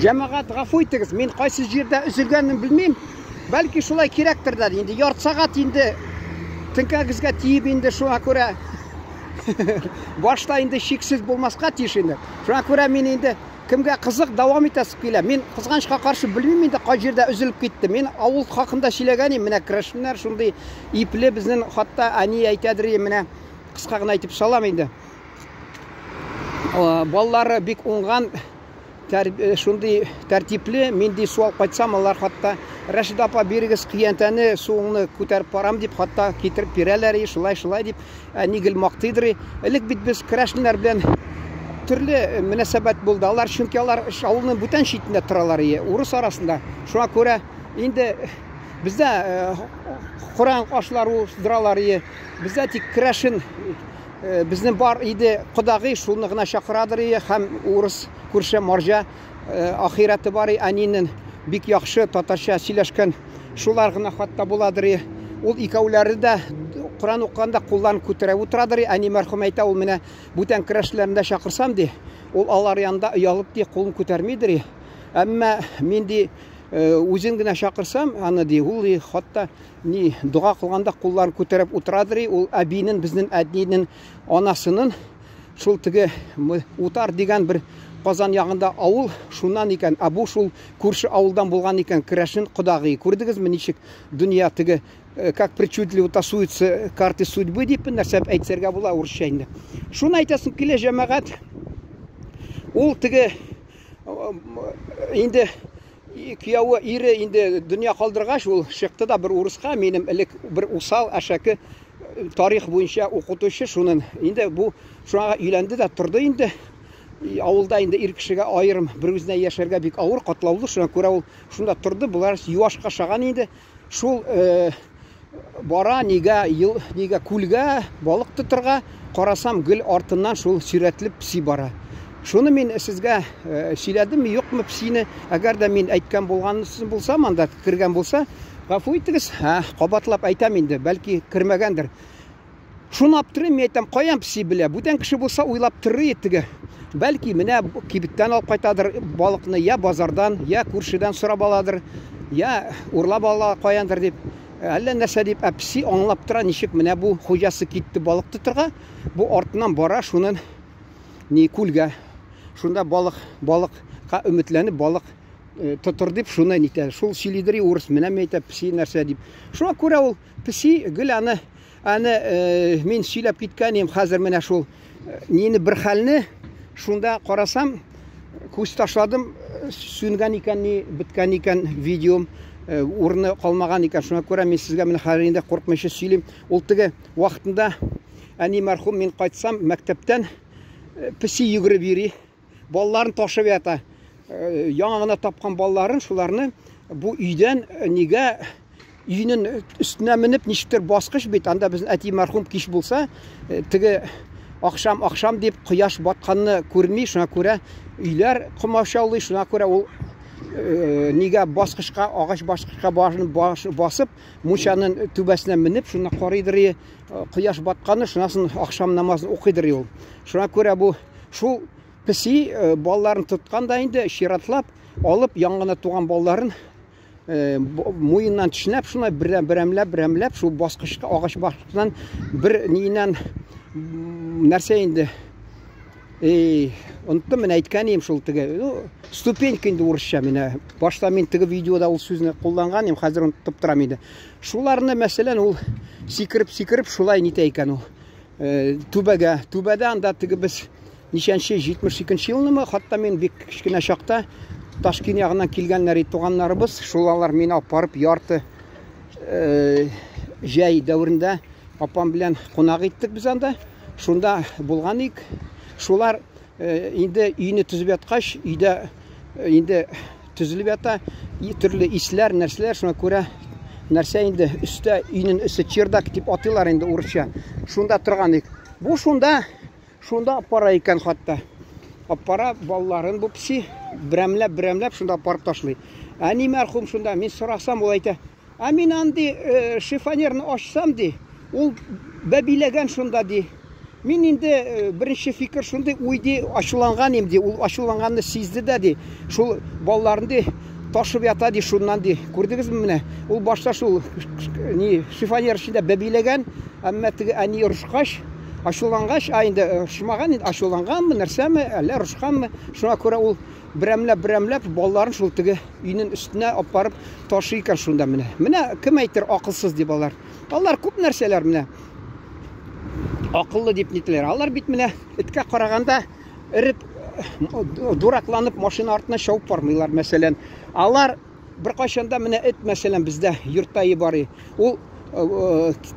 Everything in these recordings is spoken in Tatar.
Җәмәгать, гафу итегез, мин кайсы җирдә өзелгәнен белмим. Бәлки шулай кирәктер дә. Инде ярты сәгать инде теңкәгезгә тиеп инде шуңа күрә башта инде шиксез булмаска тиеш инде. Шуңа күрә мин инде кемгә кызык дәвам итәсе килә. Мин кызганычка каршы белмим инде кай җирдә өзелеп китте. Мин авыл хакында сөйләгән идем. Менә керәшеннәр шундый ипле безнең хатта әни әйтәдер, менә кыска гына әйтеп салам инде. Балалары бик уңган, шундый тәртипле, мин ди су алып кайтсам, алар хатта Рәшидә апа бирегез көянтәне, суыңны күтәреп барам дип, хатта китереп бирәләр, и шулай шулай дип, әни гел мактыйдыр. Элек бит без керәшеннәр белән төрле мөнәсәбәт булды. Алар чөнки алар авылның бүтән читендә торалар, и урыс арасында. Шуңа күрә инде бездә Коран ашлар уздыралар, и бездә тик керәшен Безнең бар иде кодагый, шулны гына чакырадыр ие, һәм урыс күрше марҗа ахирәте бар ие, әнинең бик яхшы татарча сөйләшкән, шулар гына хатта буладыр ие. Ул икәүләре дә Коран укыганда кулларын күтәреп утырадыр ие. Әни мәрхүм әйтә, ул менә бүтән керәшеннәрне дә чакырсам ди, ул алар янында оялып ди, кулын күтәрмидер ие. Әмма мин ди, үзен генә чакырсам, аны ди, ул ди, хатта Ни, дога кылганда кулларын күтәреп утырадыр, ул әбинен, безнең әтинең анасының шул теге Утар дигән бер Казан ягында авыл, шуннан икән. Ә бу шул күрше авылдан булган икән, керәшен кодагый. Күрдегезме, ничек дөнья теге, как причудливо тасуются карты судьбы дип нәрсә әйтсәргә була урысча инде. Шуны әйтәсем килә, җәмәгать. Ул теге инде Кияве, ире инде дөнья калдыргач, ул чыкты да бер урыска, минем элек бер усал, әшәке тарих буенча укытучы шунын. Инде бу шуңа өйләнде дә торды инде. Авылда инде ир кешегә аерым бер үзенә яшәргә бик авыр, катлаулы. Шуңа күрә ул шунда торды. Болар юашка ашаган инде. Шул бара нигә, ел, нигә күлгә балык тотырга, карасам, гел артыннан шул сөйрәтелеп песи бара. Шуны мин сезгә сөйләдемме, юкмы песине? Әгәр дә мин әйткән булган булсам, анда кергән булса, гафу итегез, кабатлап әйтәм инде, бәлки кермәгәндер. Шуны аптырыйм, мин әйтәм, каян песи белә? Бүтән кеше булса уйлап торыр иде теге. Бәлки менә кибеттән алып кайтадыр балыкны, я базардан, я күршедән сорап аладыр, я урлап ала каяндыр дип. Әллә нәрсә дип, ә песи аңлап тора, ничек менә бу хуҗасы китте балык тотырга, бу артыннан бара шунын ни күлгә. Шунда балык, балыкка өметләнеп балык тотыр дип шуны нитә. Шул сөйлидер урыс, менә мин әйтә песи нәрсә дип. Шуңа күрә ул песи гел аны Аны мин сөйләп киткән идем, хәзер менә шул нине бер хәлне шунда карасам, күз ташладым, сүнгән икән, ни беткән икән видеом, урыны калмаган икән. Шуңа күрә мин сезгә менә хәзер инде куркмыйча сөйлим. Ул теге вакытында әни мәрхүм мин кайтсам мәктәптән песи йөгереп йөри. Балаларын ташып ята. Яңа гына тапкан балаларын шуларны бу өйдән нигә өйнең өстенә менеп ничектер баскыч бит анда безнең әти мәрхүм кич булса теге ахшам ахшам дип кояш батканны күрми шуңа күрә өйләр комачаулый шуңа күрә ул нигә баскычка агач баскычка башын басып мунчаның түбәсенә менеп шунда карыйдыр кояш батканны шуннан соң ахшам намазын укыйдыр ул шуңа күрә бу шул песи балаларын тоткан да инде чиратлап алып яңа гына туган балаларын муеннан төшенәп шулай берәм берәмләп берәмләп шул баскычка агач баскычтан бер ниеннән нәрсә инде эй оныттым менә әйткән идем шул теге ну ступенька инде урысча менә башта мин теге видеода ул сүзне кулланган идем хәзер онытып торам инде шуларны мәсәлән ул сикереп сикереп шулай нитә икән ул түбәгә түбәдә анда теге без Ничәнче, 72 елнымы, хатта мин бик кечкенә чакта Ташкент ягыннан килгәннәр иде туганнарыбыз. Шул алар мине алып барып ярты җәй дәверендә апам белән кунак иттек без анда. Шунда булган ик. Шулар инде өйне төзеп яткач, өйдә инде төзелеп ята, төрле исләр, нәрсәләр, шуңа күрә нәрсә инде өстә, өйнең өсте чердак дип атыйлар инде урысча. Шунда торган ик. Бу шунда Шунда аппара икән хатта. Аппара балларын бу песи берәмләп-берәмләп шунда апарып ташлый. Әни мәрхүм шунда, мин сорасам, ул әйтә, ә мин андый шифонерны ачсам, ди, ул бәбиләгән шунда, ди. Мин инде беренче фикер шундый уй ди, ачуланган им ди, ул ачуланганны сизде дә ди, шул балаларын ди, ташып ята ди шуннан ди. Күрдегезме менә? Ул башта шул ни шифоньер эчендә бәбиләгән, әмма теге әни орышкач, ачулангач, а инде орышмаган инде, ачуланганмы, нәрсәме, әллә орышканмы, шуңа күрә ул берәмләп-берәмләп балаларын шул теге өйнең өстенә алып барып ташый икән шунда менә. Менә кем әйтер акылсыз дип алар. Алар күп нәрсәләр менә. Акыллы дип нителәр. Алар бит менә эткә караганда эреп дуракланып машина артына чабып бармыйлар, мәсәлән. Алар беркайчан да менә эт, мәсәлән, бездә йортта бар. Ул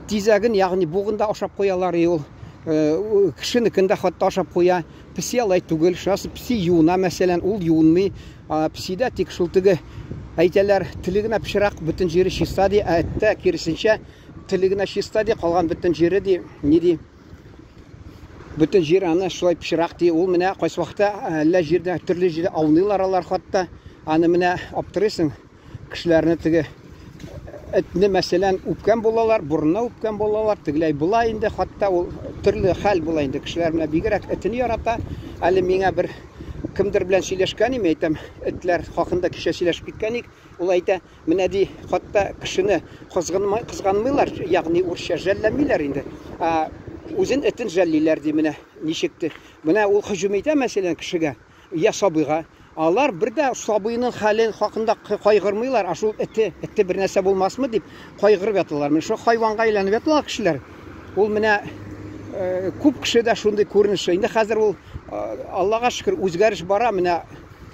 тизәген, ягъни бугын да ашап куялар, ул кешенекен дә хәтта ашап куя. Песи алай түгел, шунысы песи юына, мәсәлән, ул юынмый. Песидә тик шул теге әйтәләр, теле генә пычрак, бөтен җире чиста ди, ә эттә киресенчә, теле генә чиста ди, калган бөтен җире ди, ни ди, бөтен җир аны шулай пычрак ди. Ул менә кайсы вакытта әллә җирдә, төрле җирдә ауныйлар алар хатта. Аны менә аптырыйсың, кешеләрне теге этне, мәсәлән, үпкән булалар, борынына үпкән булалар, тегеләй була инде, хатта ул төрле хәл була инде. Кешеләр менә бигрәк этне ярата. Әле миңа бер кемдер белән сөйләшкән идем, әйтәм, этләр хакында кичә сөйләшеп киткән идек. Ул әйтә, менә ди, хатта кешене кызганмыйлар, ягъни урысча жәлләмиләр инде. Ә үзен этен жәллиләр ди, менә ничек ди. Менә ул һөҗүм итә, мәсәлән, кешегә я сабыйга. Алар бер дә сабыйның хәлен хакында кайгырмыйлар, ә шул эте, эте бер нәрсә булмасмы дип кайгырып яталар. Менә шул хайванга әйләнеп яталар кешеләр. Ул менә күп кешедә шундый күренеш. Инде хәзер ул Аллага шөкер үзгәреш бара, менә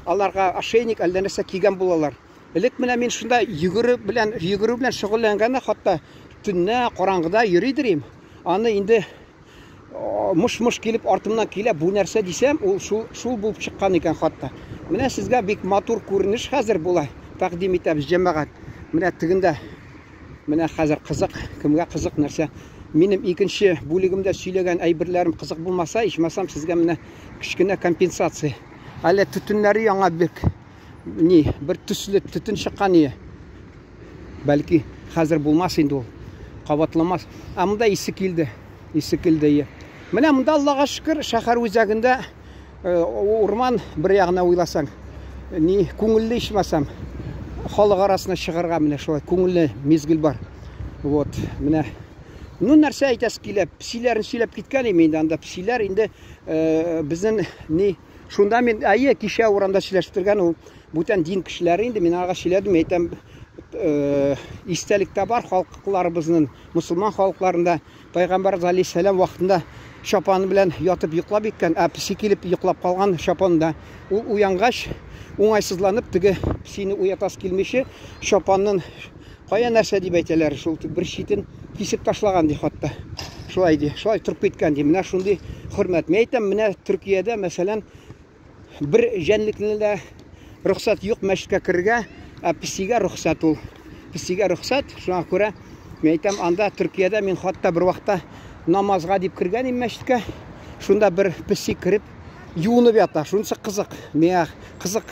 аларга ошейник әллә нәрсә кигән булалар. Элек менә мин шунда йөгерү белән йөгерү белән шөгыльләнгәндә хатта төнлә караңгыда йөридер идем. Аны инде мыш-мыш килеп артымнан килә, бу нәрсә дисәм, ул шул шул булып чыккан икән хатта. Менә сезгә бик матур күренеш хәзер була, тәкъдим итәбез, җәмәгать. Менә тегендә менә хәзер кызык, кемгә кызык нәрсә. Минем икенче бүлегемдә сөйләгән әйберләрем кызык булмаса, ичмасам сезгә менә кечкенә компенсация. Әле төтеннәре яңа бик ни, бер төсле төтен чыккан ие. Бәлки хәзер булмас инде ул. Кабатламас. Ә монда исе килде. Исе килде. Ие. Менә монда Аллага шөкер, шәһәр үзәгендә урман бер ягына уйласаң, ни күңелле ичмасам, халык арасына чыгарга менә шулай күңелле мизгел бар. Вот, менә. Ну, нәрсә әйтәсе килә? Песиләрен сөйләп киткән идем инде анда. Песиләр инде безнең ни шунда мин әйе кичә урамда сөйләштергән ул бүтән дин кешеләре инде мин ага сөйләдем, әйтәм, истәлектә бар халыкларыбызның, мусульман халыкларында Пәйгамбәрбез алейһиссәлам вакытында чапаны белән ятып йоклап киткән, ә песи килеп йоклап калган чапанында. Ул уянгач, уңайсызланып, теге песине уятасы килмичә, чапанның кая нәрсә дип әйтәләр, шул бер читен кисеп ташлаган ди хатта. Шулай ди, шулай торып киткән ди. Менә шундый хөрмәт. Мин әйтәм, менә Төркиядә, мәсәлән, бер җәнлекне дә рөхсәт юк мәчеткә керергә, ә песигә рөхсәт ул. Песигә рөхсәт, шуңа күрә мин әйтәм, анда Төркиядә мин хатта бер вакытта намазга дип кергән идем мәчеткә. Шунда бер песи кереп юынып ята. Шунысы кызык. Миңа кызык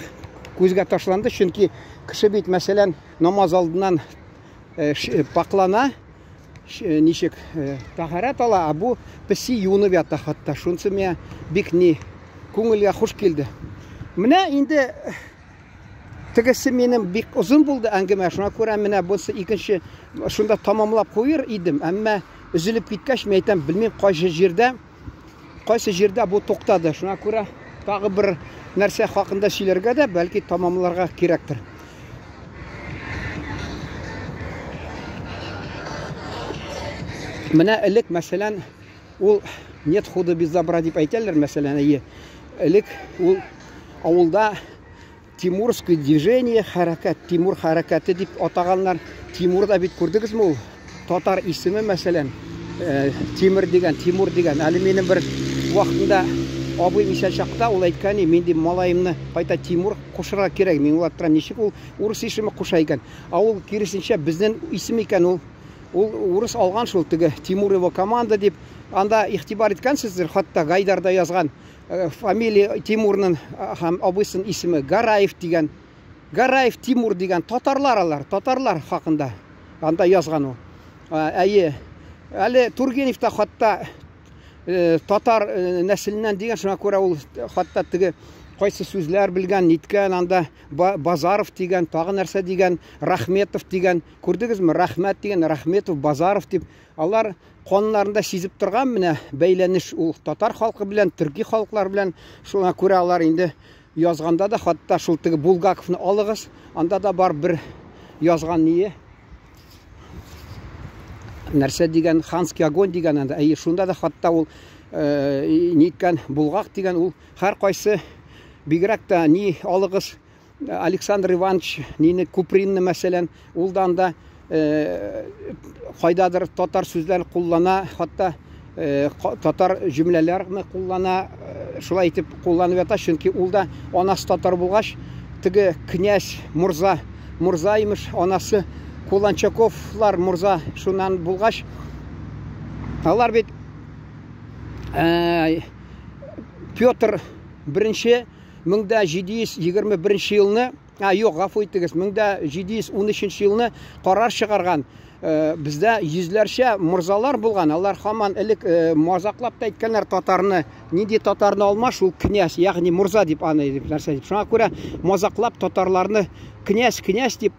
күзгә ташланды, чөнки кеше бит, мәсәлән, намаз алдыннан паклана, ничек тәһарәт ала, ә бу песи юынып ята хатта. Шунысы миңа бик ни күңелгә хуш килде. Менә инде тегесе минем бик озын булды әңгәмә, шуңа күрә менә бусы икенче шунда тамамлап куер идем, әмма өзелеп киткәч, мин әйтәм, белмим кайсы җирдә, кайсы җирдә бу туктады. Шуңа күрә тагы бер нәрсә хакында сөйләргә дә, бәлки тамамларга кирәктер. Менә элек, мәсәлән, ул нет худа без добра дип әйтәләр, мәсәлән, әйе. Элек ул авылда Тимурское движение, хәрәкәт, Тимур хәрәкәте дип атаганнар. Тимур да бит күрдегезме ул? Татар исеме, мәсәлән, Тимер дигән, Тимур дигән. Әле минем бер вакытында абыем исән чакта ул әйткән, мин ди малаемны кайта Тимур кушырга кирәк. Мин уйлап торам, ничек ул урыс исеме куша икән. Ә ул киресенчә безнең исем икән ул. Ул урыс алган шул теге Тимур его команда дип. Анда игътибар иткәнсездер, хатта Гайдарда язган фамилия Тимурның һәм абыйсының исеме Гараев дигән. Гараев Тимур дигән татарлар алар, татарлар хакында анда язган ул. Әйе. Әле Тургенев та хатта татар нәселеннән дигән, шуңа күрә ул хатта теге кайсы сүзләр белгән, ниткән анда Базаров дигән, тагы нәрсә дигән, Рахметов дигән, күрдегезме? Рахмәт дигән, Рахметов, Базаров дип. Алар каннарында сизеп торган менә бәйләнеш ул татар халкы белән, төрки халыклар белән. Шуңа күрә алар инде язганда да хатта шул теге Булгаковны алыгыз, анда да бар бер язган ние. Нәрсә дигән, Ханский огонь дигән анда. Әйе, шунда да хатта ул ниткән Булгак дигән ул һәркайсы бигрәк тә ни алыгыз Александр Иванович нине Купринны мәсәлән, ул да анда кайдадыр татар сүзләрен куллана, хатта татар җөмләләрне куллана, шулай итеп кулланып ята, чөнки ул да анасы татар булгач, теге князь Мурза, Мурза имеш, анасы Куланчаковлар Мурза шуннан булгач, алар бит Петр беренче 1721 елны, а юк, гафу итегез, 1713 елны карар чыгарган. Бездә йөзләрчә морзалар булган, алар һаман элек мазаклап та әйткәннәр татарны, нинди татарны алма, шул князь, ягъни морза дип аны дип нәрсә дип. Шуңа күрә мазаклап татарларны князь, князь дип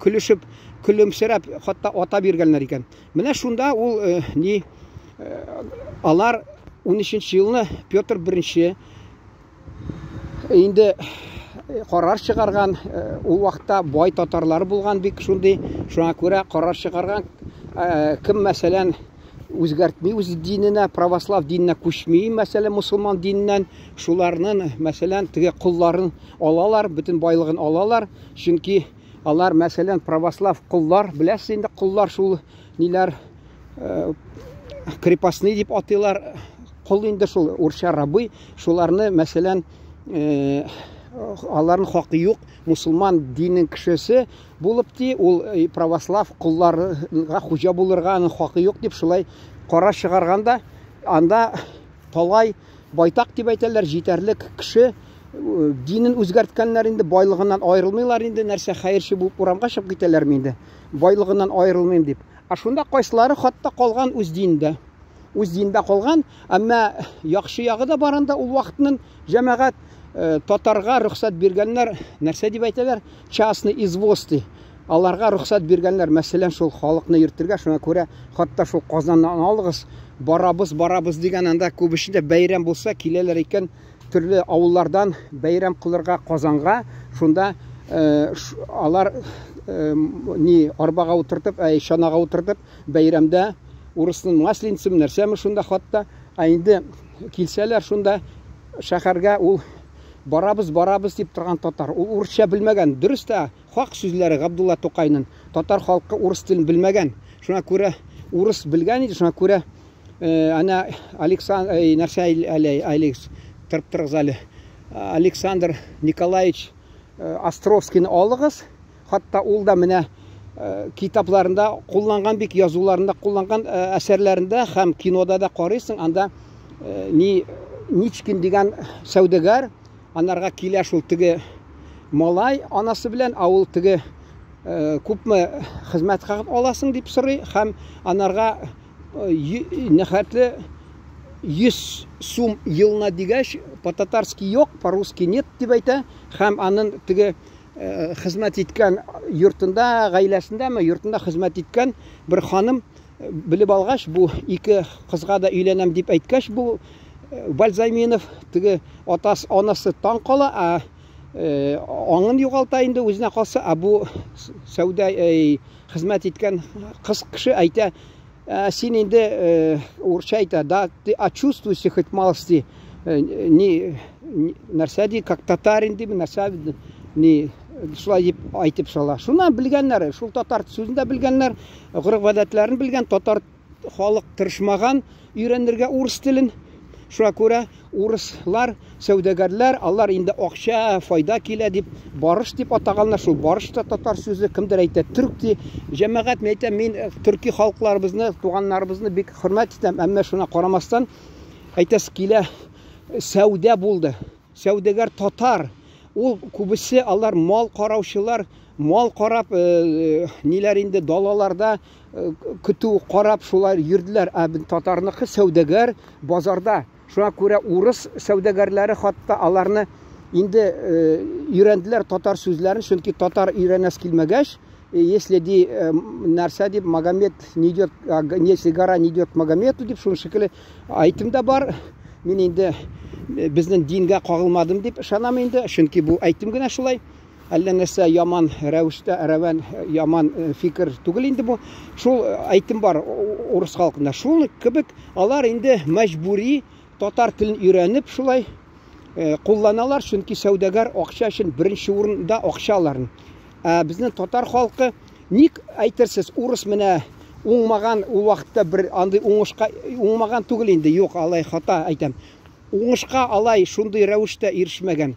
көлешеп, көлемсерәп хатта ата биргәннәр икән. Менә шунда ул ни алар 13 елны Петр I инде карар чыгарган, ул вакытта бай татарлар булган бик шундый, шуңа күрә карар чыгарган, кем мәсәлән үзгәртми үз диненә, православ диненә күчми, мәсәлән, мусульман диненнән, шуларның, мәсәлән, теге колларын алалар, бөтен байлыгын алалар, чөнки алар, мәсәлән, православ коллар, беләсез инде, коллар шул ниләр, крепостный дип атыйлар, кол инде шул урысча рабы, шуларны, мәсәлән, аларның хакы юк, мусульман динен кешесе булып ди, ул православ колларга хуҗа булырга аның хакы юк дип шулай карар чыгарганда, анда талай байтак дип әйтәләр, җитәрлек кеше динен үзгәрткәннәр инде, байлыгыннан аерылмыйлар инде, нәрсә хәерче булып урамга чыгып китәләрме инде, байлыгыннан аерылмыйм дип. Ә шунда кайсылары хатта калган үз динендә. Үз динендә калган, әмма яхшы ягы да бар анда ул вакытның, җәмәгать, татарга рөхсәт биргәннәр, нәрсә дип әйтәләр? Частный извоз ди. Аларга рөхсәт биргәннәр, мәсәлән, шул халыкны йөртергә, шуңа күрә хатта шул Казаннан алыгыз, барабыз, барабыз дигән анда күбесендә бәйрәм булса киләләр икән төрле авыллардан бәйрәм кылырга Казанга, шунда алар ни арбага утыртып, әй чанага утыртып бәйрәмдә урысның масленицам нәрсәме шунда хатта, ә инде килсәләр шунда шәһәргә ул барабыз, барабыз дип торган татар. Ул урысча белмәгән, дөрес тә хак сүзләре Габдулла Тукайның. Татар халкы урыс телен белмәгән. Шуңа күрә урыс белгән иде, шуңа күрә әнә Александр, нәрсә әле, Алекс, торып торыгыз әле. Александр Николаевич Островскийны алыгыз. Хатта ул да менә китапларында кулланган бик, язуларында кулланган әсәрләрендә һәм кинода да карыйсың, анда ни Ничкин дигән сәүдәгәр, анарга килә шул теге малай анасы белән, ә ул теге күпме хезмәт хакын аласың дип сорый һәм анарга нәхәтле 100 сум елына дигәч, по-татарски юк, по-русски нет дип әйтә һәм анын теге хезмәт иткән йортында, гаиләсендәме, йортында хезмәт иткән бер ханым белеп алгач, бу ике кызга да өйләнәм дип әйткәч, бу Бальзаминов теге атасы, анасы таң кала, ә аңын югалта инде үзенә калса, ә бу сәүдә хезмәт иткән кыз кеше әйтә, син инде урысча әйтә, да, ты очувствуйся хоть малости, ни нәрсә ди, как татарин ди, нәрсә ни шулай дип әйтеп сала. Шуннан белгәннәр, шул татар сүзен дә белгәннәр, гореф-гадәтләрен белгән, татар халык тырышмаган өйрәнергә урыс телен. Шуңа күрә урыслар, сәүдәгәрләр, алар инде акча, файда килә дип, барыш дип атаганнар. Шул барыш та татар сүзе, кемдер әйтә төрк ди. Җәмәгать, мин әйтәм, мин төрки халыкларыбызны, туганнарыбызны бик хөрмәт итәм, әмма шуңа карамастан әйтәсе килә, сәүдә булды. Сәүдәгәр татар. Ул күбесе алар мал караучылар, мал карап, ниләр инде далаларда көтү карап шулай йөрделәр. Ә татарныкы сәүдәгәр базарда. Шуңа күрә урыс сәүдәгәрләре хатта аларны инде өйрәнделәр татар сүзләрен, чөнки татар өйрәнәс килмәгәч, если ди нәрсә дип Магомед не идет, если гора не идет Магомету дип шуның шикелле әйтем дә бар. Мин инде безнең дингә кагылмадым дип ышанам инде, чөнки бу әйтем генә шулай. Әллә нәрсә яман рәвештә, рәвән яман фикер түгел инде бу. Шул әйтем бар урыс халкында. Шул кебек алар инде мәҗбүри татар телен өйрәнеп шулай кулланалар, чөнки сәүдәгәр акча өчен беренче урында акча аларның. Ә безнең татар халкы ник әйтерсез, урыс менә уңмаган ул вакытта бер андый уңышка уңмаган түгел инде, юк, алай хата әйтәм. Уңышка алай шундый рәвештә ирешмәгән.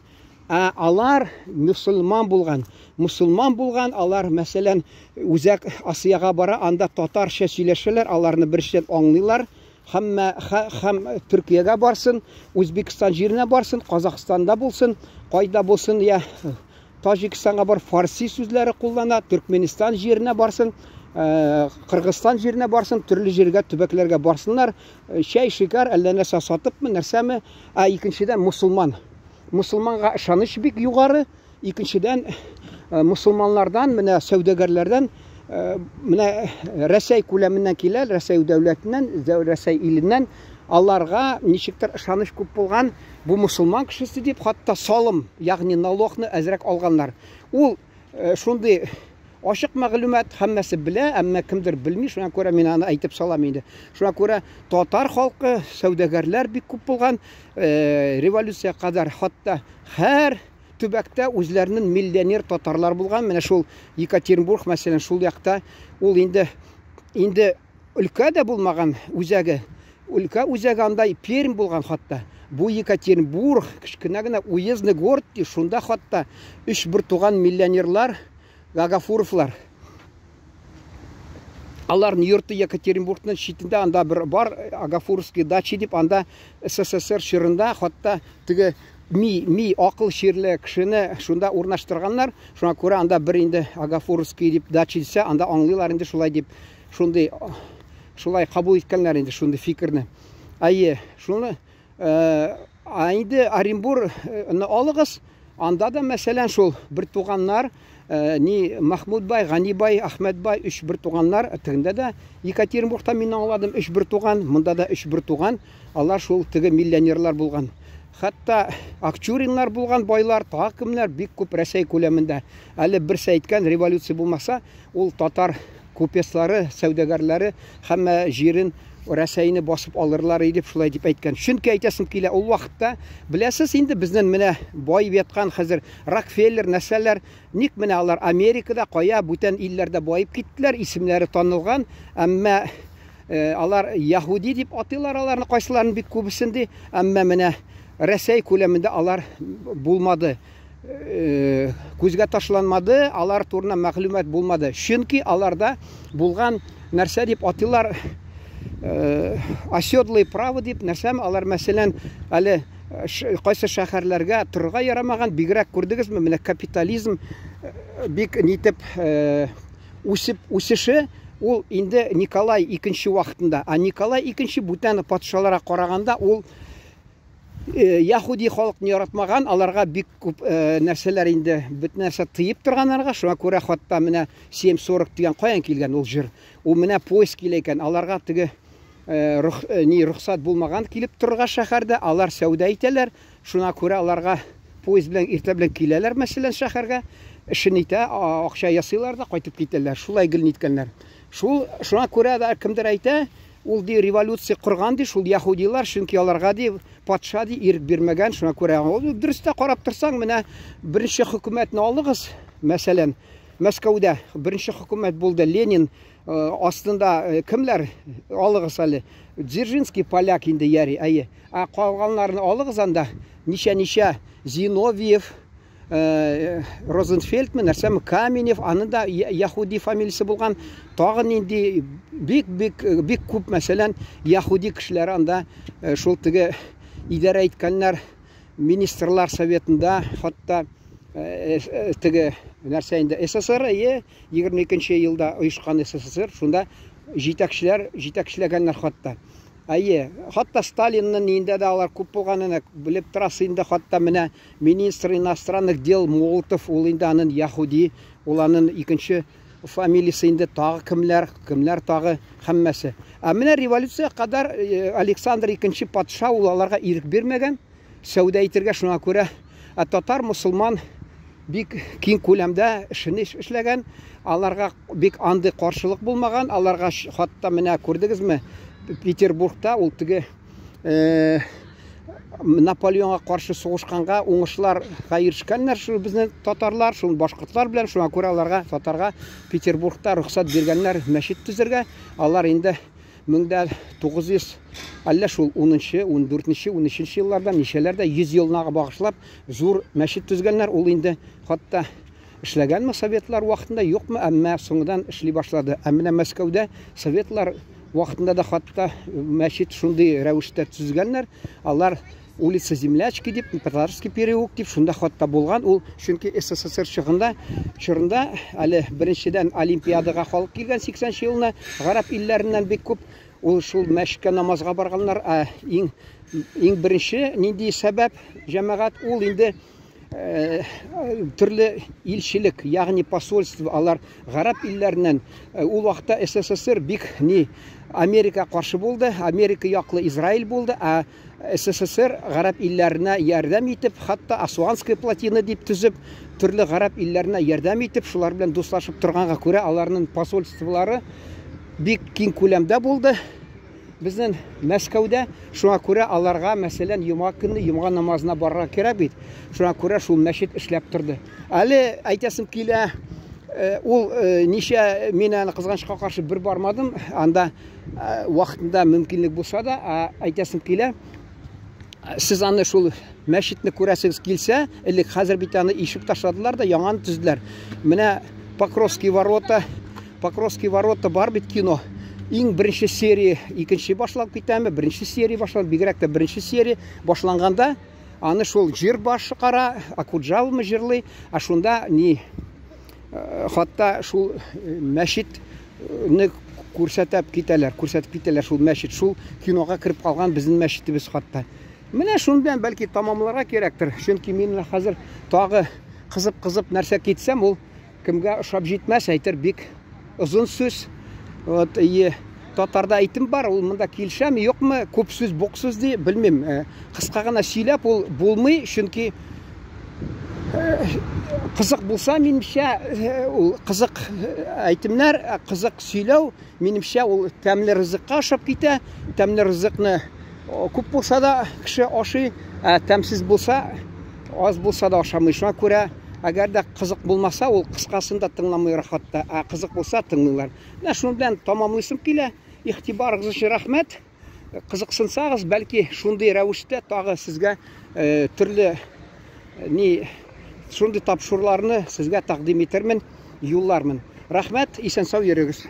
Ә алар мөселман булган. Мөселман булган, алар, мәсәлән, Үзәк Асияга бара, анда татарча сөйләшәләр, аларны беренчедән аңлыйлар. Һәммә һәм Төркиягә барсын, Үзбекстан җиренә барсын, Казахстанда булсын, кайда булсын, я Таҗикстанга бар, фарси сүзләре куллана, Төркменстан җиренә барсын, Кыргызстан җиренә барсын, төрле җиргә, төбәкләргә барсыннар, чәй, шикәр, әллә нәрсә сатыпмы, нәрсәме, ә икенчедән мусулман. Мусулманга ышаныч бик югары. Икенчедән, мусулманнардан, менә сәүдәгәрләрдән, менә Рәсәй күләменнән килә, Рәсәй дәүләтеннән, Рәсәй иленнән аларга ничектер ышаныч күп булган, бу мусулман кешесе дип, хатта салым, ягъни налогны әзрәк алганнар. Ул шундый ачык мәгълүмат, һәммәсе белә, әмма кемдер белми, шуңа күрә мин аны әйтеп салам инде. Шуңа күрә татар халкы, сәүдәгәрләр бик күп булган, революция кадәр хатта һәр төбәктә үзләренең миллионер татарлар булган. Менә шул Екатеринбург, мәсәлән, шул якта ул инде инде өлкә дә булмаган үзәге. Өлкә үзәге анда Пермь булган хатта. Бу Екатеринбург, кечкенә генә уездный город, шунда хатта өч бер туган миллионерлар Гагафуровлар. Аларның йорты Екатеринбургның читендә, анда бер бар Агафуровский дача дип, анда СССР чорында хатта теге ми, ми акыл чирле кешене шунда урнаштырганнар. Шуңа күрә анда бер инде Агафуровский дип дача дисә, анда аңлыйлар инде шулай дип, шундый шулай кабул иткәннәр инде шундый фикерне. Әйе, шуны Ә инде Оренбургны алыгыз, анда да мәсәлән шул бер туганнар, ни Махмуд бай, Гани бай, Ахмәт бай, өч бер туганнар, тегендә дә Екатеринбургта мин аңладым, өч бер туган, монда да өч бер туган, алар шул теге миллионерлар булган. Хәтта Акчуриннар булган байлар, тагы кемнәр, бик күп Рәсәй күләмендә. Әле берсе әйткән, революция булмаса, ул татар купецлары, сәүдәгәрләре һәммә җирен Рәсәйне басып алырлар иде, шулай дип әйткән. Чөнки әйтәсем килә, ул вакытта, беләсез инде, безнең менә баеп яткан хәзер Рокфеллер, нәрсәләр, ник менә алар Америкада, кая, бүтән илләрдә баеп киттеләр, исемнәре танылган, әмма алар яһүди дип атыйлар аларны, кайсыларын бик күбесен ди, әмма менә Рәсәй күләмендә алар булмады. Күзгә ташланмады, алар турында мәгълүмат булмады. Чөнки аларда булган нәрсә дип атыйлар, оседлый право дип, нәрсәме, алар мәсәлән, әле кайсы шәһәрләргә торырга ярамаган, бигрәк күрдегезме, менә капитализм бик нитеп үсеп үсеше ул инде Николай икенче вакытында. А Николай икенче бүтән патшаларга караганда ул яһүди халыкны яратмаган, аларга бик күп нәрсәләр инде, бөтен нәрсә тыеп торганнарга, шуңа күрә хатта менә 7:40 дигән каян килгән ул җыр. Ул менә поезд килә икән, аларга теге ни рөхсәт булмаган килеп торырга шәһәрдә, алар сәүдә итәләр, шуңа күрә аларга поезд белән иртә белән киләләр, мәсәлән, шәһәргә, эшен итә, акча ясыйлар да кайтып китәләр. Шулай гел ниткәннәр. Шул шуңа күрә дә кемдер әйтә, ул ди революция корган ди, шул яһудилар, чөнки аларга ди патша ди ирек бирмәгән, шуңа күрә ул дөрес тә карап торсаң, менә беренче хөкүмәтне алыгыз, мәсәлән, Мәскәүдә беренче хөкүмәт булды, Ленин астында кемләр алыгыз әле? Дзержинский поляк инде яри, әйе. Ә калганнарны алыгыз анда, ничә-ничә Зиновьев, Розенфельдме, нәрсәме, Каменев, аны да яһүди фамилиясе булган, тагы нинди бик-бик бик күп, мәсәлән, яһүди кешеләре анда шул теге идарә иткәннәр, министрлар советында, хатта Теге нәрсә инде СССР, әйе, 22 елда оешкан СССР, шунда җитәкчеләр җитәкчеләгәннәр хатта. Әйе, хатта Сталинның ниендә дә алар күп булган әнә, белеп торасы инде, хатта менә министр иностранных дел Молотов, ул инде анын яһүди, ул анын икенче фамилиясе инде тагы кемләр, кемләр тагы һәммәсе. Ә менә революция кадәр Александр икенче патша ул аларга ирек бирмәгән сәүдә итергә, шуңа күрә ә татар мусульман бик киң күләмдә эшен эшләгән, аларга бик андый каршылык булмаган, аларга хатта менә күрдегезме, Петербургта ул теге Наполеонга каршы сугышканга уңышларга ирешкәннәр шул безнең татарлар, шул башкортлар белән, шуңа күрә аларга татарга Петербургта рөхсәт биргәннәр мәчет төзергә. Алар инде 1900 әллә шул 10-нчы, 14-нче, 13-нче елларда ничәләрдә 100 елына багышлап зур мәчет төзгәннәр. Ул инде хатта эшләгәнме советлар вакытында, юкмы, әмма соңыннан эшли башлады. Ә менә Мәскәүдә советлар вакытында да хатта мәчет шундый рәвештә төзгәннәр. Алар улица Землячки дип, Татарский переулок дип шунда хатта булган. Ул чөнки СССР чорында, чорында әле беренчедән Олимпиадага халык килгән 80 елына, гарәп илләреннән бик күп ул шул мәчеткә намазга барганнар. Ә иң иң беренче нинди сәбәп, җәмәгать, ул инде төрле илчелек, ягъни посольство, алар гарәп илләреннән, ул вакытта СССР бик ни Америка каршы булды, Америка яклы Израиль булды, ә СССР гарәп илләренә ярдәм итеп, хатта Асуанская плотина дип төзеп, төрле гарәп илләренә ярдәм итеп, шулар белән дуслашып торганга күрә, аларның посольстволары бик киң күләмдә булды. Безнең Мәскәүдә, шуңа күрә аларга, мәсәлән, йомга көнне йомга намазына барырга кирәк бит. Шуңа күрә шул мәчет эшләп торды. Әле әйтәсем килә, ул ничә мин аны кызганычка каршы бер бармадым, анда вакытында мөмкинлек булса да, әйтәсем килә, сез аны шул мәчетне күрәсегез килсә, элек хәзер бит аны ишеп ташладылар да яңаны төзеделәр. Менә Покровский ворота, Покровский ворота бар бит кино. Иң беренче серия икенче башлап китәме, беренче серия башлап, бигрәк тә беренче серия башланганда аны шул җыр башкара, Акуджавамы җырлый, ә шунда ни хатта шул мәчетне күрсәтеп китәләр, күрсәтеп китәләр шул мәчет, шул кинога кереп калган безнең мәчетебез хатта. Менә шуның белән бәлки тамамларга кирәктер, чөнки мин хәзер тагы кызып-кызып нәрсә китсәм, ул кемгә ошап җитмәс, әйтер бик озын сүз. Вот, и татарда әйтем бар, ул монда килешәме, юкмы, күп сүз, бук сүз ди, белмим. Кыска гына сөйләп ул булмый, чөнки кызык булса, минемчә, ул кызык әйтемнәр, кызык сөйләү, минемчә, ул тәмле ризыкка ошап китә. Тәмле ризыкны күп булса да кеше ашый, ә тәмсез булса, аз булса да ашамый. Шуңа күрә, әгәр дә кызык булмаса, ул кыскасын да тыңламыйлар хатта, ә кызык булса тыңлыйлар. Менә шуның белән тамамлыйсым килә. Игътибарыгыз өчен рәхмәт. Кызыксынсагыз, бәлки шундый рәвештә тагы сезгә төрле ни шундый тапшыруларны сезгә тәкъдим итермен, юллармын. Рәхмәт, исән-сау йөрегез.